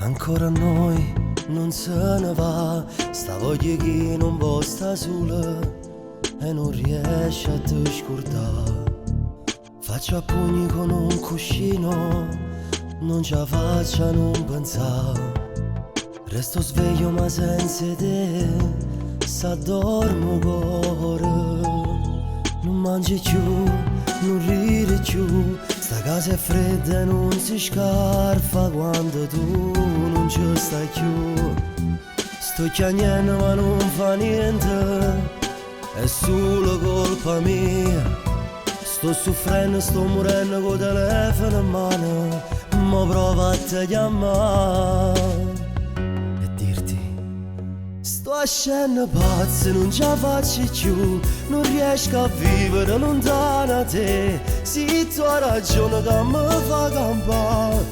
Ancora noi non se ne va, sta voglia chi non può sta sola e non riesce a te scordare. Faccio a pugni con un cuscino, non ce la faccio a non pensare. Resto sveglio ma senza te, s'addorme cuore. Non mangi più, non ridi più, sta casa è fredda e non si scarfa quando tu non ci stai più. Sto chiagnendo ma non fa niente, è solo colpa mia. Sto soffrendo, sto morendo col telefono in mano, ma prova a te chiamare e dirti: sto ascendo pazzo, non ce la faccio più, non riesco a vivere lontano da te. Se tu hai ragione che mi fa campare,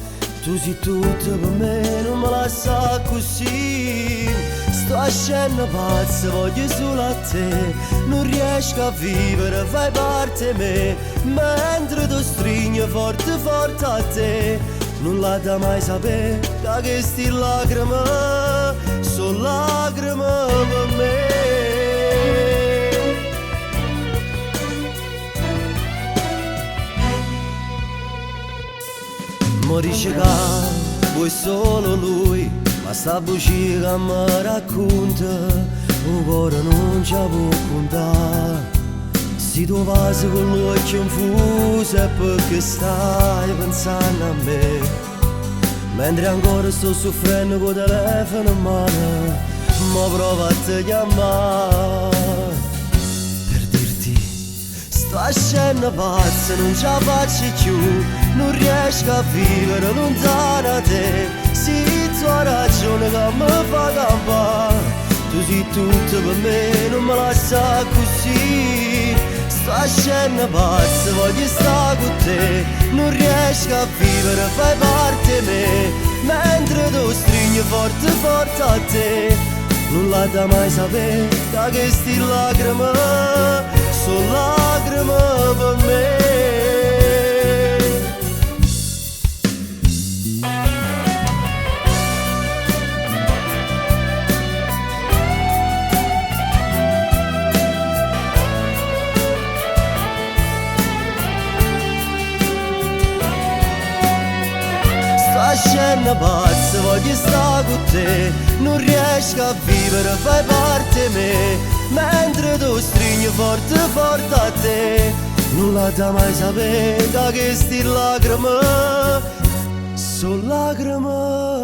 tu sei tutto per me, non mi lascia così. Sto ascendo pazzo, voglio solo a te, non riesco a vivere, fai parte me, mentre ti stringo forte forte a te. Non la da mai sapere che queste lacrime sono lacrime per me. Mo dice che vuoi solo lui, ma sta bugia che mi racconta, il cuore non ci può contare. Se tu vai con l'occhio infuso è perché stai pensando a me, mentre ancora sto soffrendo col telefono in mano, ma prova a te chiamare per dirti: sto ascendo pazzo, non ce la faccio più, non riesco a vivere lontano da te. Se tu hai ragione che mi fa campare, tu sei tutto per me, non mi lascia così. Sto ascendo pazzo, voglio stare con te, non riesco a vivere, fai parte me, mentre tu stringi forte forte a te. Non la da mai sapere che queste lacrime sono lacrime per me. Sto ascendo pazzo, voglio stare con te, non riesco a vivere, fai parte me, mentre tu stringi forte forte a te. Non la da mai sapere che queste lacrime sono lacrime.